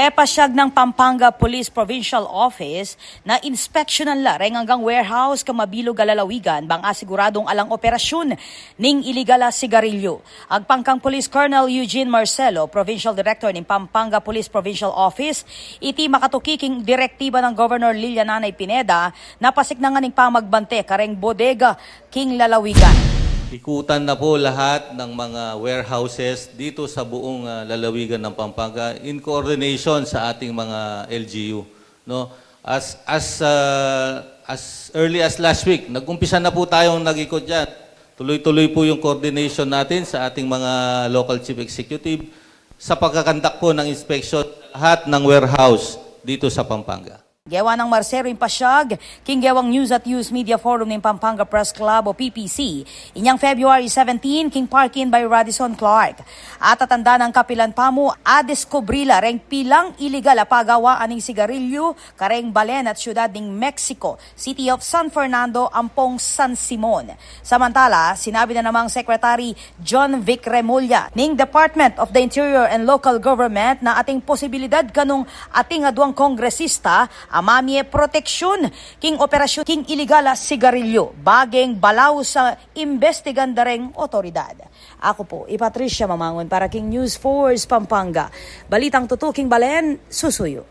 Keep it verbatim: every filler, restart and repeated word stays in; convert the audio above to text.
Ipasyag nang Pampanga Police Provincial Office na inspeksyunan la reng anggang warehouse kang mabilug a lalawigan bang asiguradung alang operasyun ning iligal a sigarilyo. Agpang kang Police Colonel Eugene Marcelo, Provincial Director ning Pampanga Police Provincial Office, iti makatuki king direktiba nang Governor Lilia Nanay Pineda na pasiknangan ing pamagbante kareng bodega king lalawigan. Ikutan na po lahat ng mga warehouses dito sa buong, ah, lalawigan ng Pampanga in coordination sa ating mga L G U, no? As, as, ah, as early as last week, nag-umpisa na po tayong nag-ikot diyan. Tuloy-tuloy po yung coordination natin sa ating mga local chief executive sa pagkakandak po ng inspection lahat ng warehouse dito sa Pampanga. Gewa nang Marcelo ing pasyag king gewang News at News Media Forum ning Pampanga Press Club o P P C inyang February seventeen king Park Inn by Radisson Clark. At atandanan nang kapilan pamu, adiskubre la reng pilang iligal a pagawaan ning sigarilyo kareng balen at syudad ning Mexico, City of San Fernando ampong San Simon. Samantala, sinabi na namang Secretary John Vic Remulla ning Department of the Interior and Local Government na ating posibilidad kanung ating aduang kongresista a mamie proteksyun king operasyun king iligal a sigarilyo, baging balaus a imbestigan da reng otoridad. Aku po i Patricia Mamangun para king News Force Pampanga. Balitang tutuking balen, susuyu.